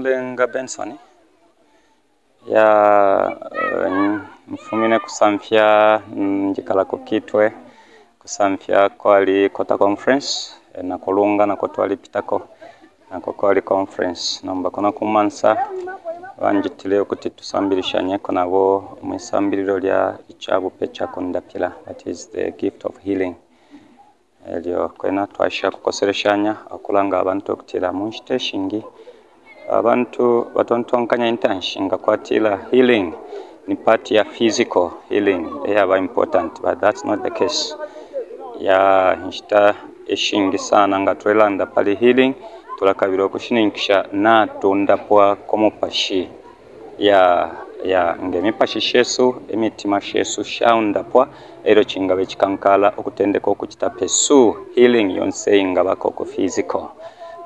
Mulenga Benson. Ya mfumine ku Samfya, njikala ku Kitwe. Ku Samfya kwali Kota Conference na Kulunga nako twalipitako, nako kwali conference. Nomba kuno ku Mansa banjitile ukuti tusambilishanyeko nabo mwisambililo lya icabupe ca kundapila, that is the gift of healing. Elyo kwena twasha kukoseleshanya ukulanga abantu ukutila mu nshita ishingi abantu batontonkanya intanshi nga kwatila healing ni part ya physical healing eyaba important, but that's not the case. Ya nshita ishingi sana nga tulelanda pali healing tulakabila ukushininkisha natundapwa ku mupashi. Ya ya nge mipashi shesu, imitima shesu shaundapwa, elyo cingaba icikankala ukutendeka ukucita pursue healing yonse ingabako ku physical.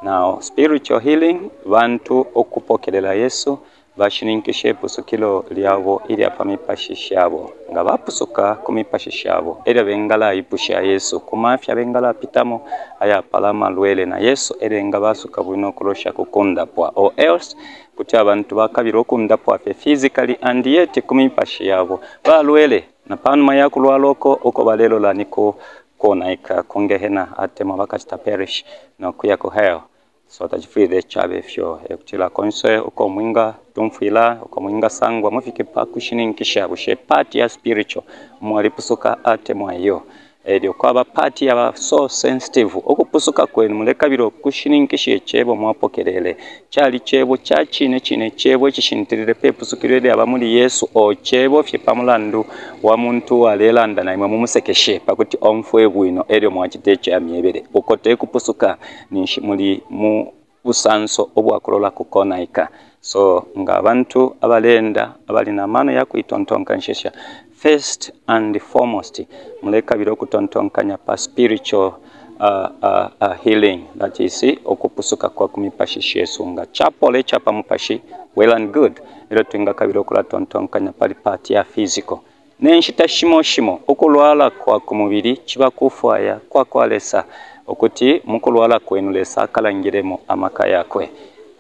Now spiritual healing, bantu ukupokelela Yesu bashininkishe ipusukilo lyabo ilya pa mipashi shabo. Nga bapusuka ku mipashi shabo, elyo bengalaipusha Yesu ku mafya bengalapitamo ayapala amalwele, na Yesu elyo engabasuka bwino ukulosha ku kundapwa. Or else kuti abantu bakabila ukundapwa fye physically and yet ku mipashi yabo balwele, na panuma ya kulwala uko uko balelola ni ku konaika ku ngehena, atemwa bakacita perish no kuya ku hell. So tacifwile cabe fyo, ekutila konse uko mwinga tumfwila, uko mwinga sangwa, mufike pa kushininkisha bushe part ya spiritual mwalipusuka atemwa iyo. Elyo kwaba part yaba so sensitive ukupusuka kwenu, mulekabila ukushininkisha icebo mwapokelele cali cebo ca cine cine, cebo icishintilile pe pusukilo lyaba muli Yesu, o cebo fye pa mulandu wa muntu walelanda na imwe mumusekeshe pakuti omfwe bwino elyo mwacita icamyebele. Uko te kupusuka, ninshi muli mu busanso obwakulola kukonaika. So nga abantu abalenda abali na mano ya kuitontonkanshesha, first and foremost mulekabila ukutontonkanya pa spiritual healing, that is ukupusuka kwa kumipashi shesu. Nga chapola ichapa mupashi, well and good, elyo twingakabila ukulatontonkanya pali part ya physical. Nenshita shimo shimo ukulwala kwa kumubili chiba kufwaya kwa kwa Lesa ukuti mukulwala kwenu Lesa akalangilemo amaka yakwe.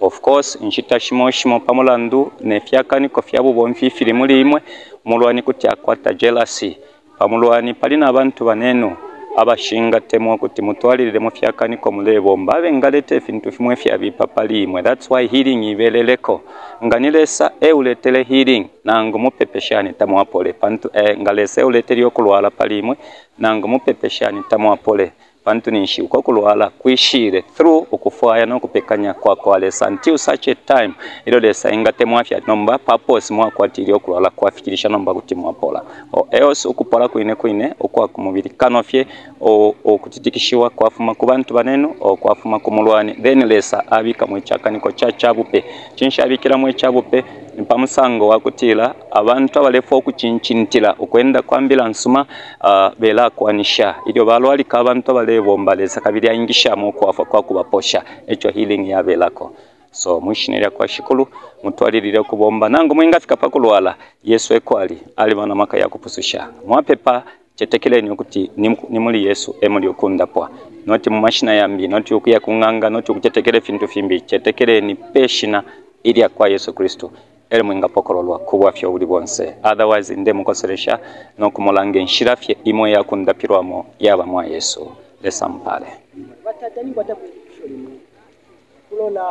Of course inshita shimo shimo pamulandu ne fyakaniko fya bubomfi ifili muli imwe, umulwani kuti akwata jealousy pamulwani pali na bantu banenu abashingatemwa ukuti mutwalilile mu fyakaniko mulebomba, abengaleta ifintu fimwe fyabipa pali imwe. That's why healing ibeleleko. Nga ni Lesa euletele healing, nangu mupepeshani tamwapole, pantu nga Lesa euletele okulwala pali imwe, nangu mupepeshani tamwapole, pantu ninshi uko kulwala kwishile through ukufwaya no kupekanya kwa kwa Lesa until such a time ilyo Lesa engatemwa fya nomba purpose mwakwatile okulwala kwafikilisha nomba kuti mwapola. Or else ukupola kwine kwine ukwa kumubili kano fye okutitikishiwa kwafuma ku bantu banenu o kwafuma ku mulwani, then Lesa abika mu ichakaniko cha chabupe. Cinshi abikiramo ichabupe? Ni pa musango wa kutila abantu abalefwa ukucincinitila ukwenda kwa mbila nsuma belakwanisha ilyo balwalika abantu abalebomba Lesa kabili aingishamo ukwafwa kwa kubaposha, echo healing yabelako. So mwishina lya kwa Shikulu mutwalilile ukubomba nangu mwingafika pa kulwala, Yesu ekwali aliba na maka ya kupususha. Mwapepa, chetekeleni ukuti ni muli Yesu emuli ukundapwa, noti mu mashina yambi, noti ukuya kung'anga, noti ukuchetekele fintu fimbi. Chetekeleni peshina ilya kwa Yesu Kristu ele mwingapokololwa kubwafya obuli bonse. Otherwise nde mukoselesha nokumulanga enshila fye imwe yakundapilwamo yaba mwa Yesu. Lesa mpale. Batata, ninkwata kwilipusho limo kulola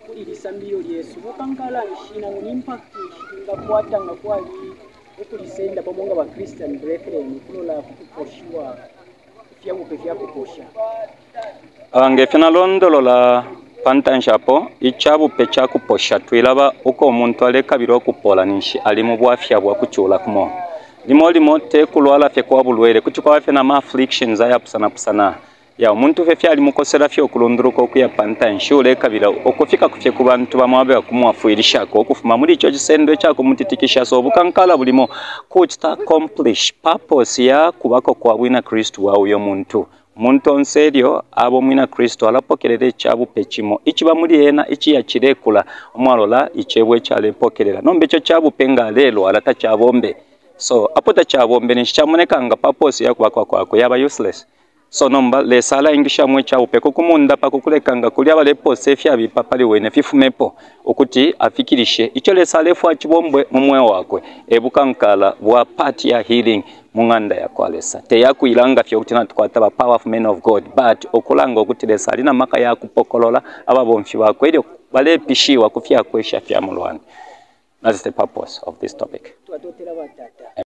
kuli lisambilo lyesu bukankala nshi nangu ni impact nshi twingakwata nga kwali ukulisenda pamo nga ba Christian brethren kulola kukuposhiwa ifyabupe fyakuposha? Ngefyo nalondolola pantanshi apo, ichabupe chakuposha twilaba uko umuntu alekabila okupola ninshi ali mu bwafya bwa kuchula kumo. Limo limo te kulwala fye kwa bulwele, kuti kwaba fye na ma afflictions ayapusanapusana. Ya umuntu fye fyali mukosela fye okulunduluka okuya pantanshi, ulekabila okufika kufye ku bantu bamwe abe kumwafwilishako okufuma muli icho chisendo echakumutitikisha. So obukankala bulimo kuchita accomplish purpose ya kubako kwa bwina Kristu wa uyo muntu. Umuntu onse elyo abo mwina Kristu alapokelela ichabupe chimo ichiba muli ena ichiya chilekula omwalola ichebwe echalepokelela. Nomba icho chabupe nga alelwala tachabombe. So apo tachabombe ninshi chamoneka nga purpose ya kubako kwakwe yaba useless. So nomba Lesa alaingishamo icabupe ku kumundapa, ku kuleka nga kulya baleposa ifyabipa pali wene fifumepo, ukuti afikilishe ico Lesa alefwaya cibombwe mu mweo wakwe. E bukankala bwa part ya healing mu ng'anda ya kwa Lesa. Te ya kuilanga fye ukuti natukwata ba powerful men of God, but ukulanga ukuti Lesa ali na maka ya kupokolola ababomfi bakwe ilyo balepishiwa ku fyakwesha fya mulwani. That is the purpose of this topic. Twatotela batata.